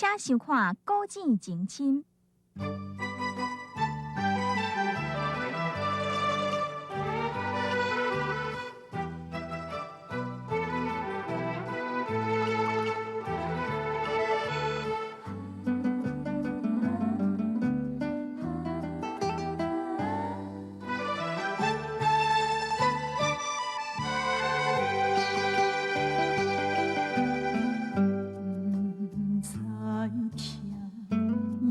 請收看《古井情深》。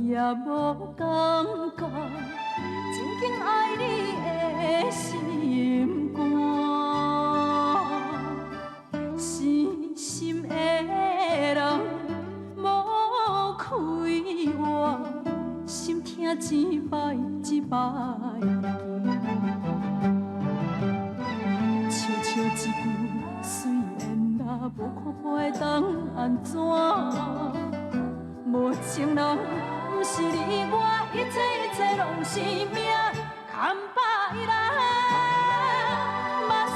也無感覺，真緊愛你的心肝，死心的人無開活，心疼一擺一擺行。笑笑一句虽然啦，無看破會當按怎？無情人。毋是你我，一切一切攏是命，空白來，目屎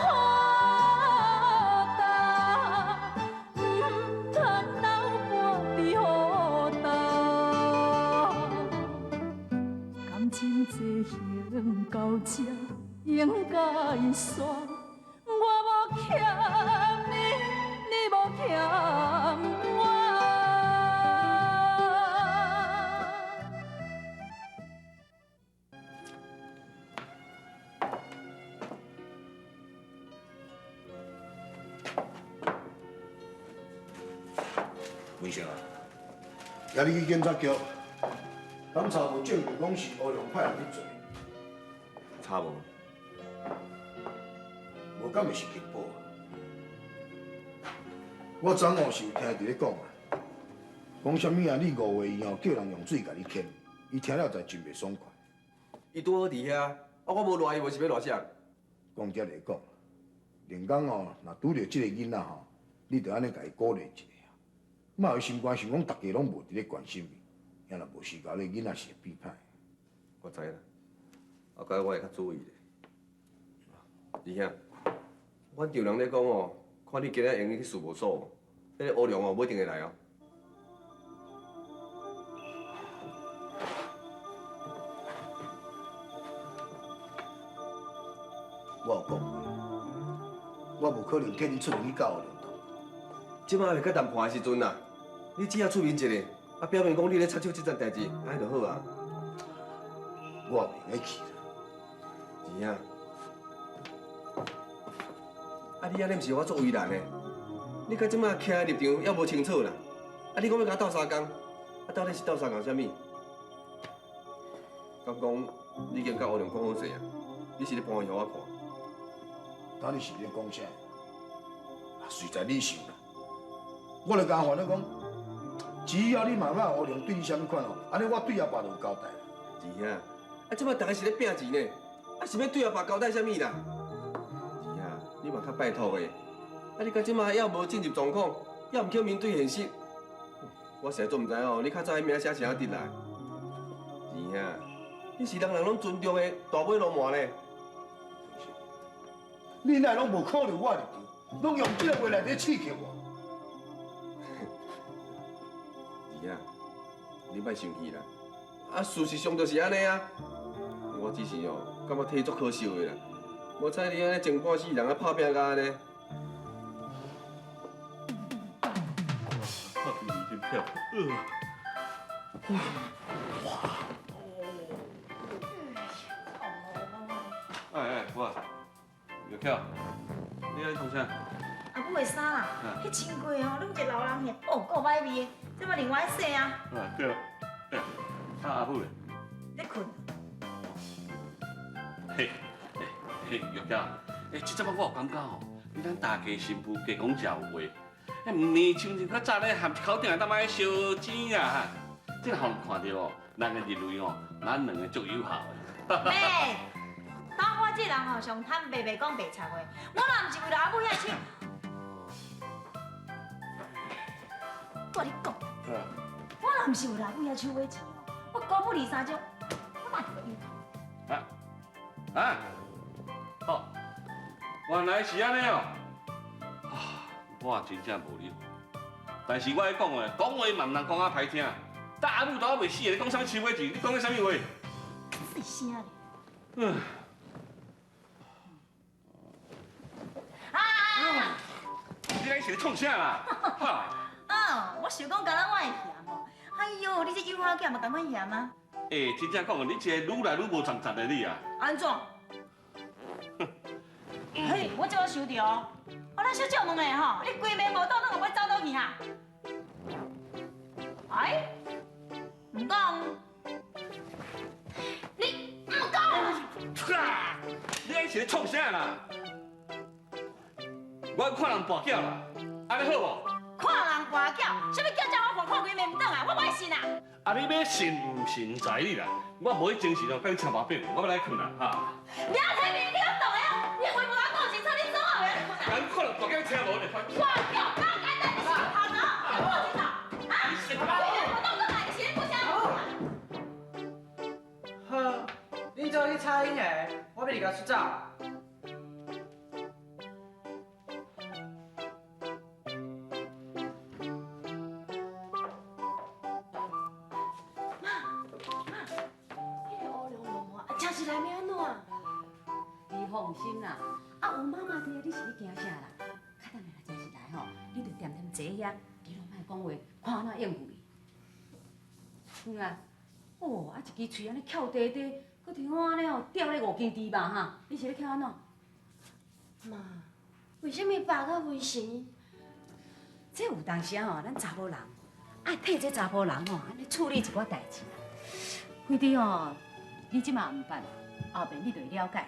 雨焦，毋通流半滴雨焦。感情进行到這，應該煞。我無欠你，你無欠我。文生啊，今日去警察局，敢查無證據講是烏龍派人去做？查無？無敢會是警報啊？我昨昏是有聽伊佇咧講啊，講啥物啊？你誤會伊哦，叫人用水共你牽，伊聽了就真袂爽快。伊拄好佇遐，啊，我無賴伊，無是欲賴誰？講遮來講，連工哦，若拄著這个囡仔吼，你著按呢共伊鼓勵一下。莫予伊心肝想講，逐家攏無佇咧關心伊，遐若無時間，咧囡仔是會變歹。我知啦，後擺我會較注意咧。二兄，阮丈人咧講哦，看你今仔閒去事務所，彼個烏龍哦，無一定會來哦。我有講過，我無可能替恁出面去佮烏龍鬥。這擺猶未到談判的時陣啦，你只要出面一下，啊，表明講你咧插手這件代誌，按呢就好啊。我袂用去啦。二兄，啊，你按呢毋是予我足為難的？你到這擺徛的立場猶無清楚啦。啊，你講欲共我鬥相共，啊，到底是鬥相共啥物？敢講你已經佮烏龍講好勢啊？你是咧搬戲予我看？當你是咧講啥？啊，隨在你想啦。我就共煩惱講，只要你慢慢烏龍對你啥物款哦，按呢我對阿爸就有交代啦。二兄，啊，這擺逐家是咧拚錢呢，啊，是欲對阿爸交代啥物啦？二兄，你嘛較拜託的，啊，你到這擺猶無進入狀況，猶毋肯面對現實，我實在足毋知哦，你較早彼名聲是按怎得來？二兄，你是人人攏尊重的大尾鱸鰻呢？你哪會攏無考慮我的立場，攏用這個話來咧刺激我？二兄，你莫生氣啦！啊，事實上就是按呢啊。我只是哦，感覺替你足可惜的啦。無彩你按呢前半世人啊拍拚甲按呢。拍拚真徛。哇！哎哎，我，玉巧，你愛創啥？阿母的衫啦，彼穿過吼，攏一个老人兄，哦，夠歹味的，這擺另外洗啊。啊對，欸，啊阿母咧？咧睏。嘿，欸嘿，玉巧，欸，這陣仔我有感覺吼，你咱大家新婦加講誠有話，欸，毋呢像像較早咧含一口鼎來當擺燒錢啊，這予人看著哦，人會認為吼，咱兩个足友好的。欸，當我這人吼上坦白，袂講白賊話，我若毋是為了阿母遐手。我共你講，我若毋是為了阿母遐手買錢哦，我高不二三張，我嘛是會。啊啊，哦，原來是按呢哦，啊，我真正無你，但是我愛講話，講話嘛毋通講啊歹聽。但阿母都還袂死，你講啥物收尾錢？你講的啥物話？細聲咧。嗯。啊！你咧是咧創啥啦？哈！啊！我想講，敢若我會嫌哦。哎喲，你這有花囝嘛仝款嫌啊？欸，真正講，你這個愈來愈無長進的你啊！按怎？嘿，我這我收著哦。哦，咱小借問下吼，你規暝無倒轉，欲走佗去哈？哎，毋講，你毋講。你咧是咧創啥啦？我看人跋筊啦，按呢好無？看人跋筊，啥物叫叫我看看規暝毋轉啊？我袂信啊！啊，你欲信毋信在你啦，我無彼精神哦，佮你請毛病，我欲來睏啦哈。你提面，你敢動的啊？你話無講清楚，你怎啊袂來睏啊？人看人跋筊聽無？你看跋筊，哪簡單？你是頭腦，你講清楚啊？規暝無倒轉來，你是咧講啥？好，恁做去吵恁的，我欲離家出走。妈，妈，彼个乌龙罗啊，真是来欲按怎？你放心啦，啊有妈妈佇，你是咧驚啥啦？較等下若真是來吼，你就恬恬坐遐，你攏莫講話，看按怎應付伊。嗯啊，哦，啊一支喙按呢翹短短，閣像我按呢吼吊咧五斤豬肉哈，你是咧翹按怎？媽，為啥物爸佮文成？這有當時吼，咱查某人愛替這查埔人吼，按呢處理一寡代誌啦。非得吼，你這馬毋捌，後邊你就會了解。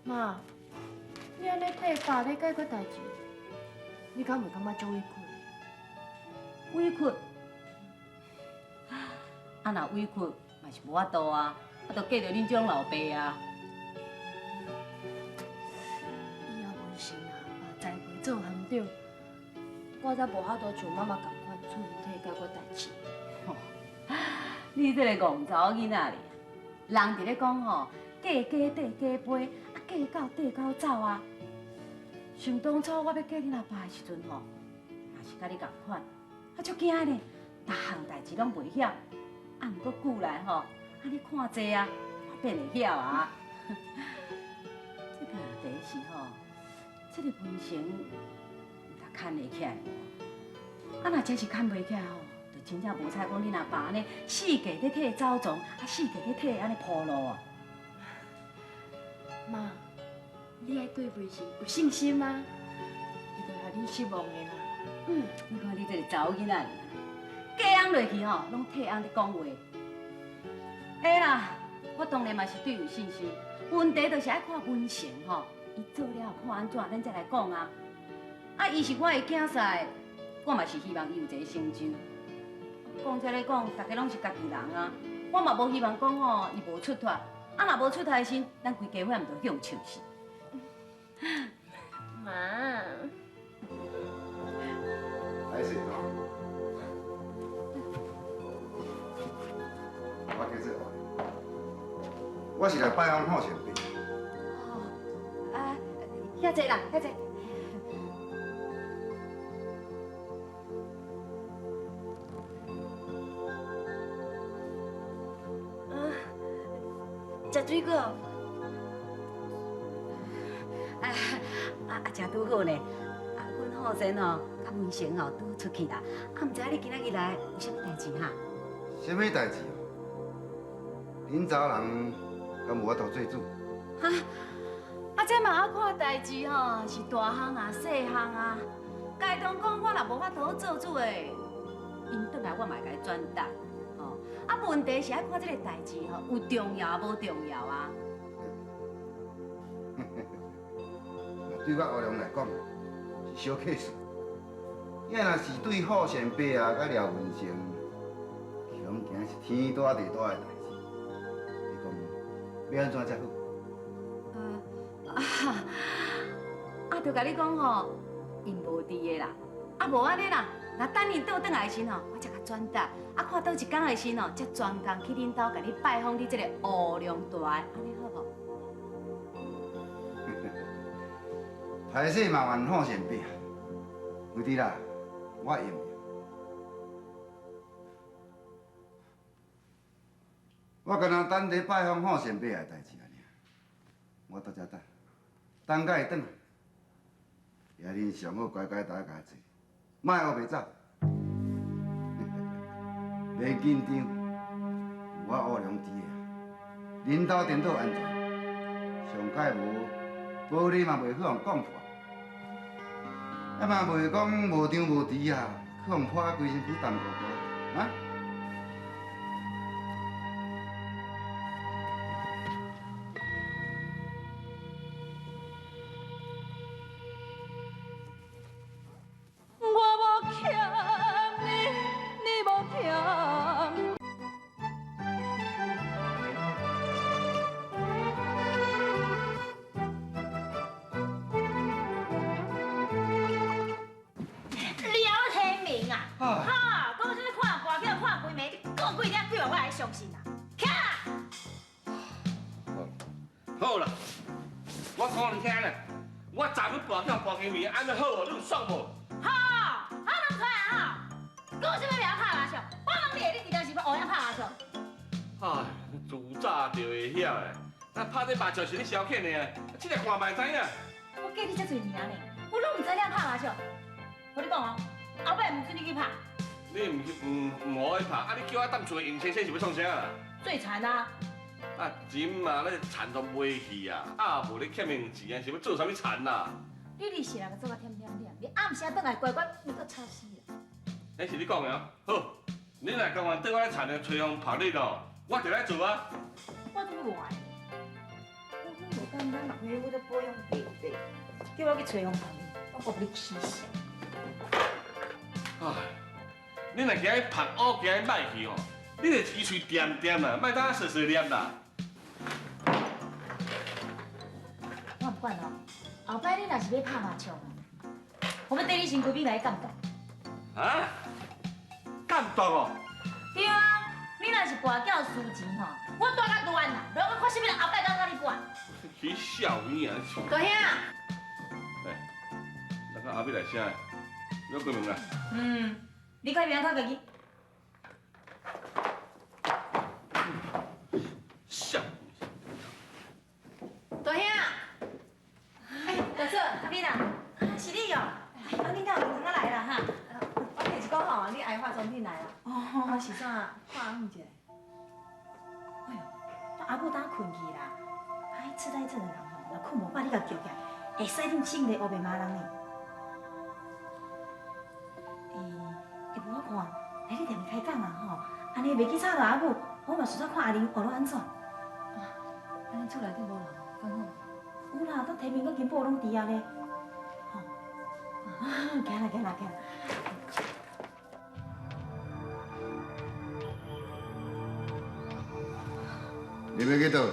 媽，你按呢替爸咧解決代誌，你敢會感覺足委屈？委屈？啊，若委屈嘛是無法度啊，啊，就嫁著恁這種老爸啊。以後文成啊，把栽培做行長，我才無法度像媽媽仝款出面替伊解決代誌。你這个戇查某囡仔咧，人佇咧講吼，嫁雞綴雞飛，啊嫁狗綴狗走啊。想當初我欲嫁恁阿爸的時陣吼，嘛是佮你仝款，啊足驚呢，逐項代誌攏袂曉，啊毋過久來吼，按呢看濟啊，嘛變會曉啊。這個問題是吼，這個文成毋但牽會起來，啊若真是牽袂起來吼，就真正無彩講恁阿爸按呢四界咧替伊走傱，啊四界咧替伊按呢鋪路啊。媽，你愛對文成有信心嗎？伊就會予恁失望的啦。嗯，你看你這個查某囡仔爾，嫁翁落去吼，攏替翁咧講話。會啦，我當然嘛是對伊有信心。問題就是愛看文成吼，伊做了後看按怎，咱才來講啊。啊，伊是我的囝婿，我嘛是希望伊有一個成就。講這咧講，大家攏是家己人啊，我嘛無希望講吼，伊無出脫。啊，若無出脫的時，咱規家伙毋就向笑死。媽，歹勢吼，我叫做我是來拜訪郝前輩。哦，啊，遐濟啦，遐濟。啊，食水果。啊啊啊！食拄好呢。啊，阮浩贤吼，佮文成吼拄出去啦。啊，毋知你今仔日來有啥物代誌哈？啥物代誌哦？恁查某人敢無法度做主？哈？啊，這嘛愛看代誌吼，是大項啊，細項啊。家當講我若無法度做主的，𪜶轉來我嘛會共伊轉達。吼，啊，問題是愛看這個代誌吼，有重要無重要啊？對我阿良來講，是小 case。伊若是對郝善伯啊，佮廖文成，恐驚是天大地大的代誌。你講欲按怎才好？啊，就共你講吼，𪜶無佇的啦。啊，無按呢啦，若等𪜶倒轉來的時吼，我才共轉達。啊，看佗一工的時吼，才專工去恁兜共你拜訪你這個烏龍大的，按呢好無？歹勢麻煩郝善伯，有伫啦，我会用。我干焦等伫拜访霍善伯的代志尔，我伫遮等，等甲伊转来，也恁上好乖乖伫遐坐，莫乌白走，免紧张，有我乌龙伫的，恁兜颠倒安全，上盖无玻璃嘛袂去予讲破，啊嘛袂讲无张无弛啊，去予破甲规身躯重糊糊，啊？好啦，我讲你听啦，我昨昏跋筊跋金面，按呢好哦，你有爽无？好，好人出来吼，讲啥物袂晓拍麻将？我问你，你伫当时欲学晓拍麻将？哎，自早就会晓的，那拍这麻将是咧消遣的啊，这个看嘛知影。我嫁你遮济年呢，我拢毋知你晓拍麻将。我跟你讲哦，后摆毋准你去拍。你毋去毋毋予我去拍，啊你叫我踮厝用先生是欲创啥啦？最田啊！啊，钱嘛咧田都袂去啊，啊无咧欠用钱啊，是欲做啥物田啦？你日时人做甲忝忝忝，你暗时转来乖乖，毋阁吵死啦！彼是你讲的哦，好，你若甘愿缀我咧田的吹风曝日哦，我就来做啊。我拄无爱，我无简单，皮肤都保养袂袂，叫我去吹风曝日，我阁欲你起死。唉，你若今日曝乌，今日歹去吼，你就一喙恬恬啦，莫当碎碎念啦。我毋管哦，后摆你若是欲拍麻将，我欲缀你身躯边来监督。啊？监督哦？对啊，你若是跋筊输钱吼，我蹛甲乱啦，落去看啥物人后摆敢佮你跋。起笑耳啊！大兄。哎，那个阿妹来啥？你要关门啦？嗯，你开门较家己。笑。大兄。哎，大嫂，阿敏啊，是你哦，啊，你哪有通仔来啦哈？我摕一个吼，你爱化妆品来啦。哦，是啥？看阿姆一下。哎呦，阿母当困去啦。啊，彼痴呆症的人吼，若困无饱，你共叫起来，会使恁醒咧乌白骂人呢。欸，无我看，来你店开讲啊吼，按呢袂去吵著阿母，我嘛顺续看阿玲学落按怎。啊，按呢厝内底无人，敢好？有啦，都提明佮金宝拢伫遐咧。吼，啊，行啦行啦行啦。你欲去佗？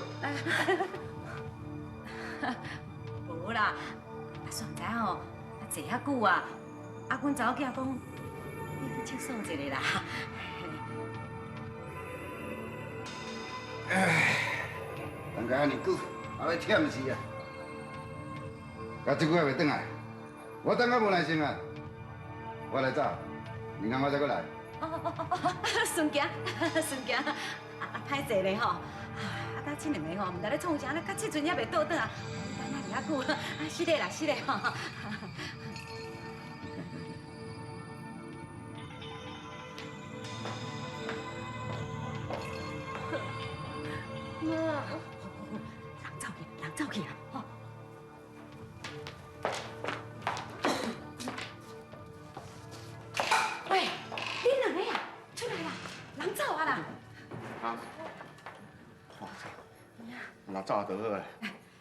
无啦，啊，煞毋知吼，啊坐遐久啊，啊，阮查某囝讲，你去厕所一下啦。唉，等甲遐尔久，还欲忝死啊！到这久还袂转来，我等甲无耐性啊！我来走，明仔我再阁来。哦，顺行，顺行，啊歹势咧吼。啊，搭这两个吼，毋知咧创啥，到这阵犹袂倒转啊！等啊遐久，啊是咧啦，是咧吼。妈，人走去，人走去啊！吼。喂，恁两个啊，出来啦，人走啊啦！啊。若走就好啊。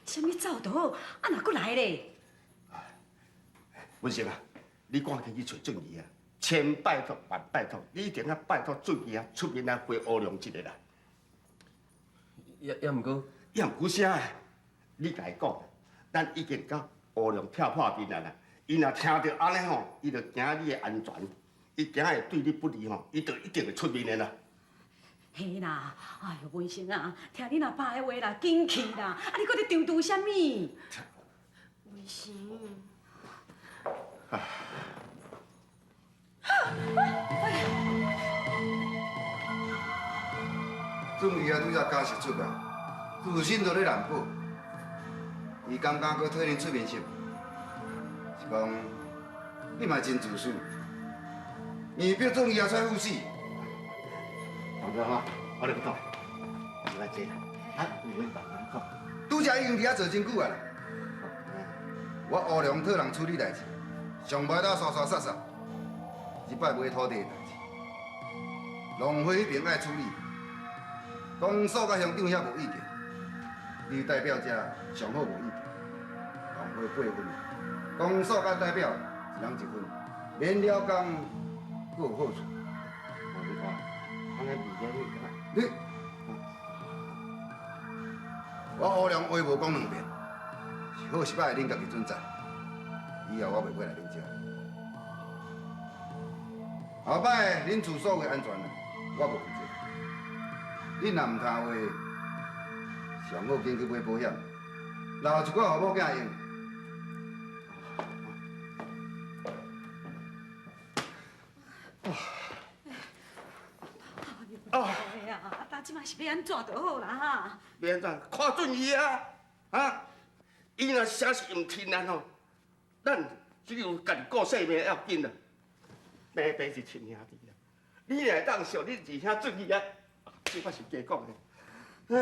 啥物走就好？啊，若阁来咧？文成啊，你赶紧去揣俊义啊！千拜托万拜托，你一定要拜托俊义啊出面来回乌龙一下啦。也毋过，也毋过啥？你共伊讲，咱已经佮乌龙跳破面啊啦。伊若听著按呢吼，伊就惊你的安全，伊惊会对你不利吼，伊就一定会出面的啦。嘿啦，哎哟，文成啊，听恁阿爸的话啦，紧去啦！啊，你阁伫惆怅啥物？文成，俊义啊，拄才假释出来，自信都咧难保。伊敢敢阁替恁出面色？是讲你嘛真自私，硬逼俊义啊出赴死。大哥哈，我来讲，我来坐啦。啊，你免慢慢讲。拄才已经伫遐坐真久啊啦。我乌龙托人处理代志，上摆到刷刷杀杀，这摆买土地的代志，农会彼边爱处理，公所佮乡长遐无意见，你代表者上好无意见，农会8分，公所佮代表一人1分，免了工，阁有好处。无你看，按呢袂了你，我乌龙话无讲两遍。是好是歹，恁家己准知。以后我袂过来恁遮。后摆恁厝所有安全，我无负责。恁若毋听话，上好紧去买保险，留一寡予某囝用。啊！哎呀，啊，这摆是欲按怎就好啦哈？欲按怎？看准伊啊！啊！伊若啥是毋亲咱吼，咱只有家己顾性命要紧啦。平平是亲兄弟啦，你若会当惜恁二兄准伊啊，这我是加讲的。唉。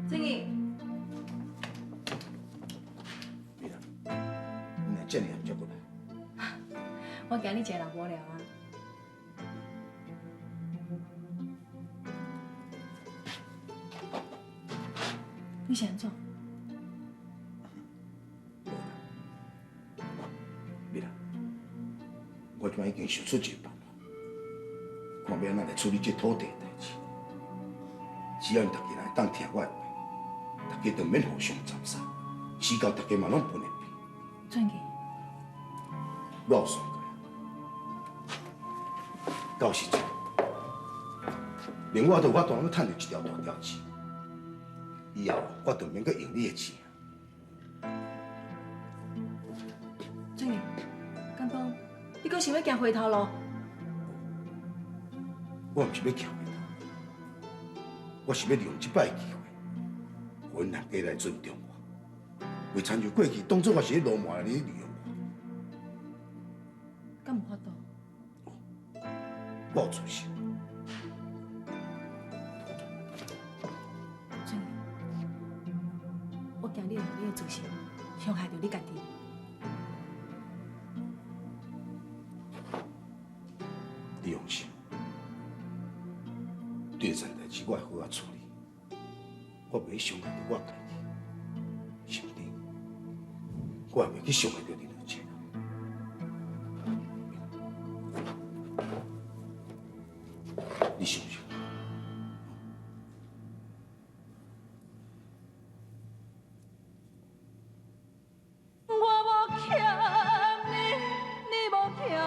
正义，美兰，你若遮尔暗才过来？我惊你一个人无聊啊。你是按怎？美兰，我这摆已经想出一个办法，看欲按怎来处理这土地的代志。只要𪜶逐家会当听我的话，逐家就免互相残杀，死到逐家嘛拢分会变。转去。我有算过，到时阵，连我都有法度通趁著一条大条钱，以后我就免阁用你的钱。转去，敢讲你阁想欲行回头路？我毋是欲行回头，我是欲利用这摆的机会，予𪜶大家来尊重我。袂亲像过去当作我是咧鲁蛮咧利用我。敢有法度？我有自信。俊，我惊你会予你的自信伤害著你家己。你放心，这件代志我会好好处理，我袂伤害著我家己，甚至我也袂去伤害著任何一个人。你相信我？我无欠你，你无欠我。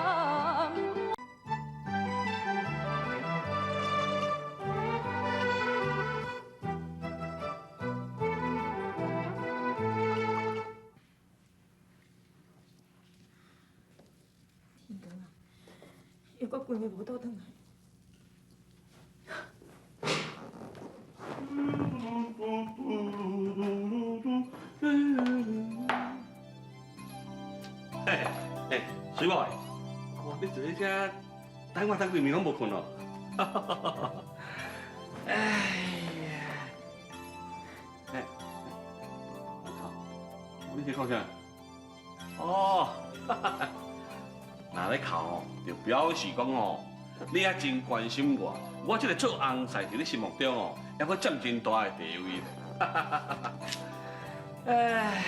天光啊，又阁规暝无倒转来。嘿，欸，水某，哇，你坐伫遮，等我等规暝拢无睏咯。哎呀，欸，我靠，你是讲啥？哦，若咧哭吼，就表示讲吼，你也真关心我，我这个做翁婿伫你心目中哦，犹阁占真大的地位咧。哎。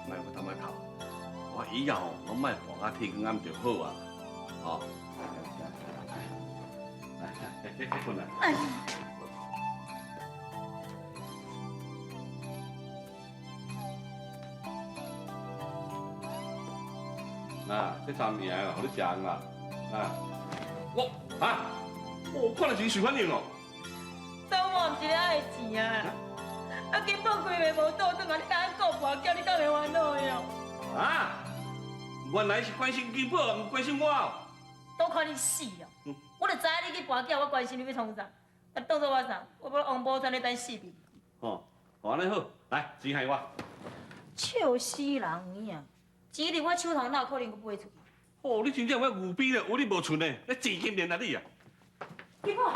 莫我当莫哭，我以后拢莫跋到天光暗就好啊，吼。来，来，来，困啦。哎。啊，这餐赢啦，予你食啦。啊，我啊，我看了是随反应哦。当我毋是咧爱钱啊，啊金宝规暝无倒转来，你当顾跋筊，你敢袂烦恼的哦？啊，原来是关心金宝，毋关心我哦。都看你死哦！我就知影你去跋筊，我关心你欲创啥？啊，当作我啥？我欲王宝钏咧等死面。哦，好，按呢好，来，钱还我。笑死人影！钱伫我手头，哪有可能阁飞出去？哦，你真正有牛逼咧，有你无存的，你钱金莲啊你啊！金宝，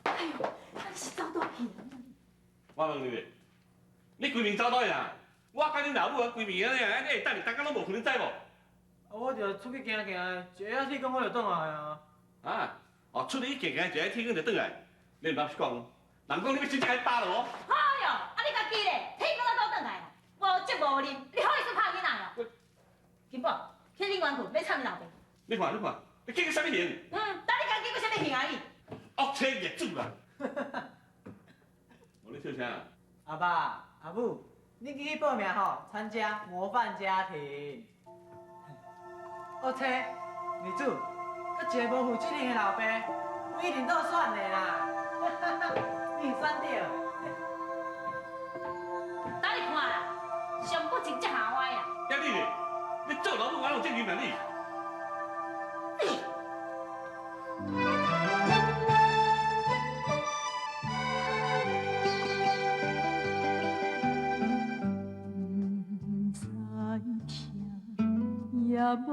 哎呦，你是走佗去？我问你咧，你规暝走佗去啦？我佮恁老母啊，规暝按呢，按呢等你，逐工拢无困，你知无？啊，我就出去行行，一下天光我就转来啊。啊，哦，出去行行，一下天光就转来。你毋捌是讲，人讲你欲真正共打落哦。哎哟，啊你家己咧，天光才倒转来啦，无责无任，你好意思拍囡仔哦？金宝，去恁园去，欲惨你老爸。你看，你看，你见过啥物型？嗯，等你家见过啥物型啊你？恶妻业主啦！无咧笑啥？阿爸、阿母，你去报名吼，参加模范家庭。恶妻、业主，佮一个无负责任的老爸，不一定当选的啦。你选著。等你看啦，上不情才下歪啊！呀你咧，你做老母我有责任啊你。毋知疼，也无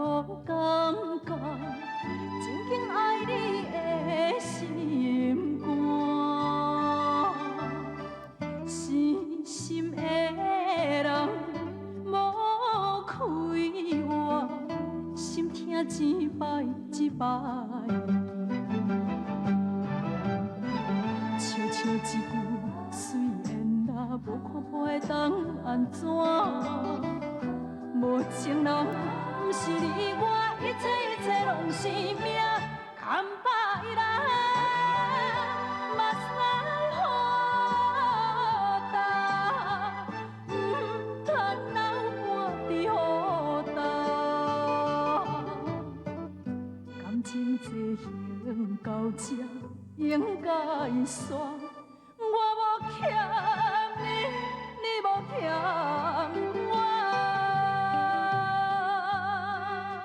感觉，真紧爱你的心肝，死心的人无开活，心疼一摆一摆。笑笑一句，虽然啦无看破会当按怎？无情人，毋是你我，一切一切拢是命。牵把伊来，目屎雨干，毋通流汗伫雨干。感情进行到这，应该煞。